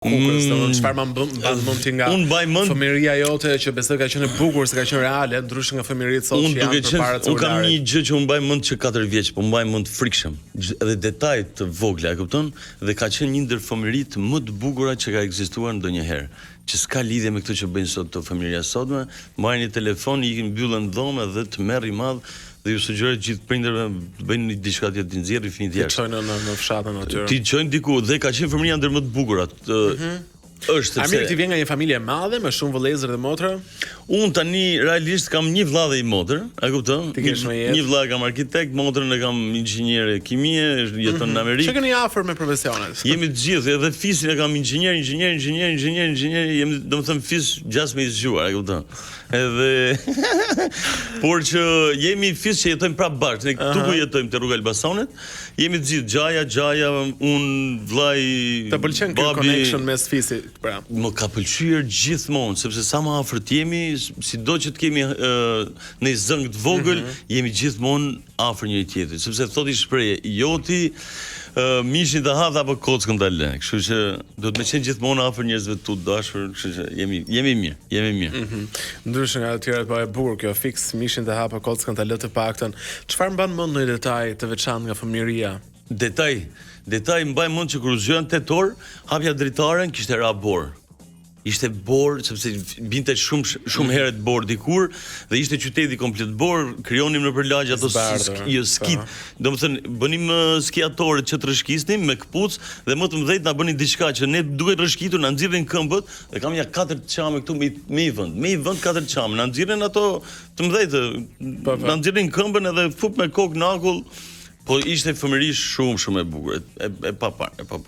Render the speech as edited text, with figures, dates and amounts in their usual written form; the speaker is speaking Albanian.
Kukës, mm, domethënë çfarë mban mban mend ti nga unë mbaj mend fëmijëria jote që besoj ka qenë e bukur, se ka qenë reale, ndryshe nga fëmijëritë sot që janë përpara celularit. Unë kam një gjë që unë mbaj mend që 4 vjeç, po mbaj mend frikshëm, edhe detaje të vogla, e kupton? Dhe ka qenë një ndër fëmijëritë më të bukura që ka ekzistuar ndonjëherë, që s'ka lidhje me këtë që bëjnë sot këto fëmijëria sotme, marrin një telefon, ikin mbyllen në dhomë dhe tmerr i madh Dhe ju sugjeroj të gjithë prindërve të bëjnë diçka tjetër, t'i nxjerrin fëmijët jashtë. T'i çojnë në në fshat në natyrë. T'i çojnë diku dhe ka qenë fëmijëria ndër më të bukurat. Mm -hmm. Është sepse A mirë ti vjen nga një familje e madhe me shumë vëllezër dhe motra? Unë tani realisht kam një vëlla dhe një motër, a kupton? Ti ke shumë jetë. Një vëlla kam arkitekt, motrën e kam inxhiniere kimie, është jeton mm -hmm. në Amerikë. Që keni afër me profesionet? Jemi të gjithë, edhe fisin e kam inxhinier, inxhinier, inxhinier, inxhinier, inxhinier, jemi domethënë fis gjasme i zgjuar, e kupton? Edhe por që jemi fis që jetojmë prapë bashkë. Ne këtu ku jetojmë te rruga e Elbasanit, jemi të gjithë xhaja, xhaja, unë, vllai, Të pëlqen ky connection mes fisit, pra. Më ka pëlqyer gjithmonë, sepse sa më afër të jemi, sido që të kemi në zënkë të vogël, mm -hmm. jemi gjithmonë afër njëri tjetrit, sepse thotë shprehja, joti mishin ta ha apo kockën ta lë. Kështu që duhet me qenë gjithmonë afër njerëzve të tu të dashur, kështu që jemi jemi mirë, jemi mirë. Mm -hmm. Ndryshe nga të tjerat, po e bukur kjo fiks mishin ta ha apo kockën ta lë të paktën. Çfarë mban mend ndonjë detaj të veçantë nga fëmijëria? Detaj, detaj mbaj mend që kur u zgjoja në tetë orë, hapja dritaren, kishte ra borë. Ishte borë sepse binte shumë shumë mm. herët borë dikur dhe ishte qyteti komplet borë, krijonim nëpër lagje ato jo skit. Po. Domethënë bënim skiatorët që të rrëshkisnim me këpucë dhe më të mëdhenjtë na bënin diçka që ne duke rrëshkitur na nxirrnin këmbët dhe kam ja katër çame këtu me me i vend, me i vend katër çame, na nxirrnin ato të mëdhenjtë. Po, po. Na nxirrnin këmbën edhe fup me kokë në akull. Po ishte fëmijëri shumë shumë e bukur, e, e, e paparë, e paparë.